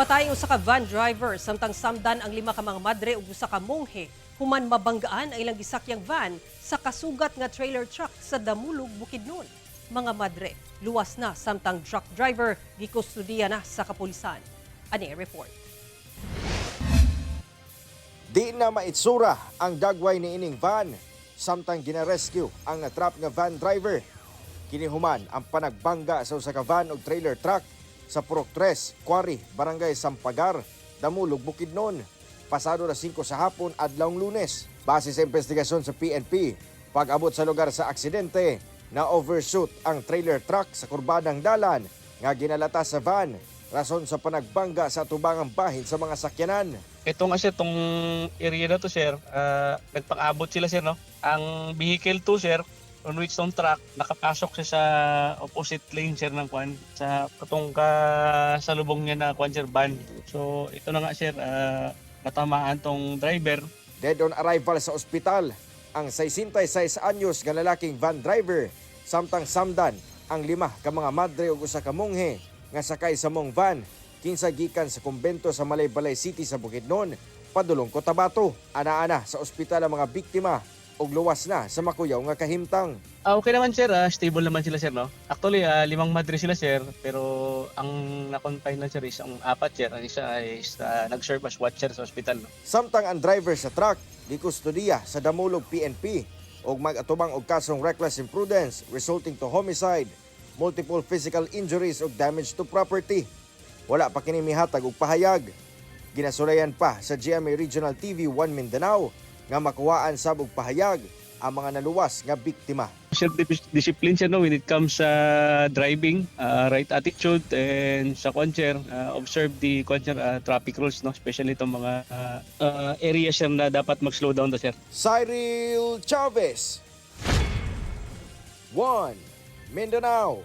Patay ang usa ka van driver samtang samdan ang lima ka mga madre ug usa ka monghe human mabanggaan ang ilang gisakyang van sa kasugat nga trailer truck sa Damulog, Bukidnon. Mga madre luwas na samtang truck driver gikustudiya na sa kapulisan. Ani report. Di na maitsura ang dagway ni ining van samtang gina-rescue ang natrap nga van driver. Kinihuman ang panagbangga sa usa ka van og trailer truck sa Purok 3, Quarry, Barangay Sampagar, Damulog, Bukidnon. Pasado na 5 sa hapon adlawng Lunes. Base sa investigasyon sa PNP, pag-abot sa lugar sa aksidente, na overshoot ang trailer truck sa kurbadang dalan nga ginalata sa van, rason sa panagbangga sa tubangang bahin sa mga sakyanan. Ito nga sir, itong area na to sir, nagpang-abot sila sir, no? Ang vehicle 2 sir, on which tong truck, nakapasok siya sa opposite lane sir ng kwan, sa katong ka sa lubong niya na kwan sir, van. So ito na nga sir, natamaan tong driver. Dead on arrival sa ospital ang 66 anyos nga lalaking van driver samtang samdan ang lima ka mga madre ug usa ka monghe nga sakay sa mong van kinsa gikan sa kumbento sa Malaybalay City sa Bukidnon padulong Cotabato. Ana-ana sa ospital ang mga biktima ug luwas na sa makuyaw nga kahimtang. Okay naman sir, stable naman sila sir, no? Actually, limang madre sila sir, pero ang na-confine lang sir is ang apat sir, ang isa is nag-serve as watcher sa ospital, no? Samtang ang driver sa truck gikustudiya sa Damulog PNP ug mag-atubang og kasong reckless imprudence resulting to homicide, multiple physical injuries ug damage to property. Wala pa kini mihatag og pahayag. Ginasulayan pa sa GMA Regional TV 1 Mindanao nga makuhaan sab og pahayag ang mga naluwas nga biktima. Self-discipline sir, no, when it comes sa driving, right attitude and sa kwan sir, observe the kwan sir, traffic rules, no, especially itong mga area sir na dapat mag-slow down to sir. Cyril Chavez, 1 Mindanao.